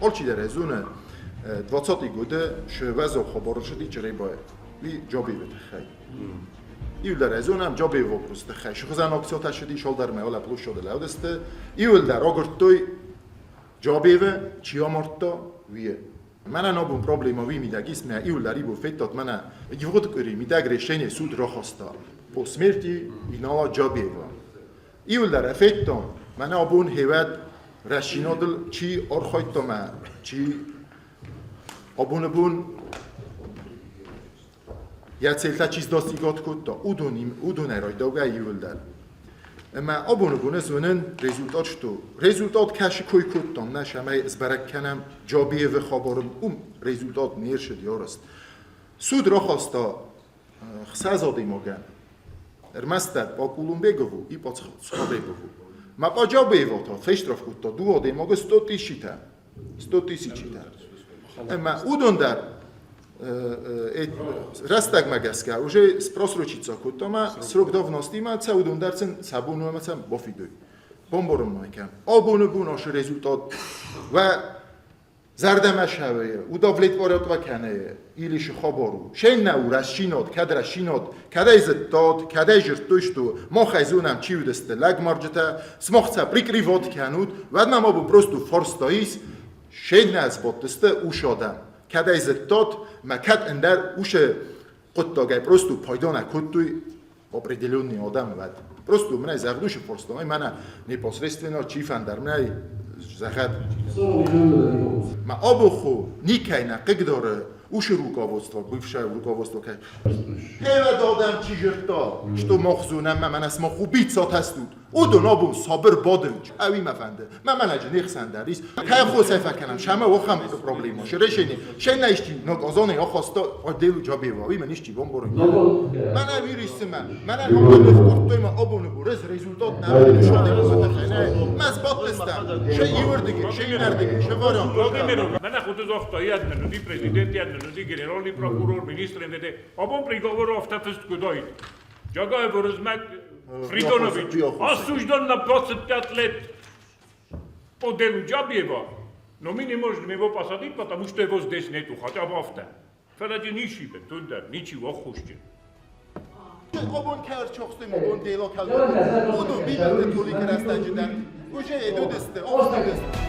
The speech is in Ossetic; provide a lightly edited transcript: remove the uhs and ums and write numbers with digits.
Алчидӕр ӕй зоны, 20 годы уӕззау хабар ӕрцыди Чъребайы. Уый Джабиевы тыххӕй. Иуылдӕр ӕй зонӕм Джабиевы вопросы тыххӕй. Сыхуызӕн акциятӕ ссыди, цалдӕрмӕ уӕлӕ площады лӕудысты. Иуылдӕр агуырдтой Джабиевы, чи амардта, уый. Мӕнӕн абон проблема уый мидӕг ис, мӕ иуылдӕр ибо федтат мӕнӕ ивгъуыд къуыри мидӕг решение суд рахаста по смерти Инала Джабиева. Иуылдӕр федтон, мӕнӕ абон хевӕд рӕсинадыл чи архайдта мӕ, чи абоны бон йӕ целтӕ чи сдостигот кодта, уыдонӕй райдаугӕ иуылдӕр. Ӕмӕ абоны бон ӕз уынын результат, что результат кӕсы кой кодтам, нӕ сӕмӕй сбӕрӕг кӕнӕм Джабиевы хабарын, уым результат не рцыд ярыст. Суд рахаста 6 адӕймагӕн. Ӕрмӕстдӕр по Кулумбегову и по Цхабегову. Ма по Джабиево та фештраф кодта дыууӕ адӕймагы 100 тысячитӕ. 100 тысячитӕ. Ӕмӕ уыдон дӕр рӕстӕгмӕ гӕсгӕ уже спросрочиться кодта ӕмӕ срок давностимӕ цӕ уыдон дӕр сын сӕ бон у ӕмӕ сӕм бафидой. Бамбарын ма кӕн. Абоны бон ашы результат уӕ зӕрдӕмӕ шӕвӕйы, удовлетворятва кӕнӕйы, или хабар у. Шен нӕ у рӕсчинад, кӕд рӕсчинад, кӕдӕй зыдтат, кӕдӕй зырдтой что, мах ӕй зонӕм, чи уыдысты лӕгмарджытӕ, сымах сӕ прикрывать кӕнут, уӕд мӕм абон просто фарста ис, шен нӕ сбадтысты ус адӕм. Кӕдӕй зыдтат, мӕ кӕд ӕндӕр усы хъуыддагӕй просто пайда нӕ кодтой определенный адӕм уӕд. Просто мынӕй зӕгъдусы фарста, мӕнӕ непосредственно чи фӕндӕр мынӕй зӕгъӕд. Ма абоху никӕй нӕ хъыгдары усы руководство, бывшее руководство кӕй. Хевӕд адӕм чи зыдта, что мах зонӕм, мӕнӕ сымах убийцатӕ стут. Уыдон абон сабыр бадынц. Ӕви мӕ фӕнды? Мӕ мӕнӕджы не хсӕн дӕр ис. Кӕй аххосӕй фӕкӕнӕм, сӕмӕ ахӕм проблема. Решение. Се нӕ исчи наказание ахаста отделу Джабиева. Уый мӕн исчи бамбарын. Мӕнӕ вируссы мӕ, мӕнӕ ныхъхъуыды кодтой мӕ абоны бон результат нӕ Мӕ сбадтыстӕм. Се иуырдыгӕй, се иннӕрдыгӕй, се вариант. Мӕнӕ хъуыды загъта, йӕ нуди президент, йӕ нуди генеральный прокурор, министр МВД. Абон приговор афтӕ фыст куыд уаид. Джагаев Уырызмӕг Фридонович осужден на 25 лет по делу Джабиева, но мы не можем его посадить, потому что его здесь нету, хотя бы афтӕ. Фӕлӕ дзы ничи бынтондӕр ничи оххосджын. Абон кӕрчохсты мобон дело калман. Уыдон бибылты Толикы рӕстӕджы дӕр уже эдудысты, охтыдысты.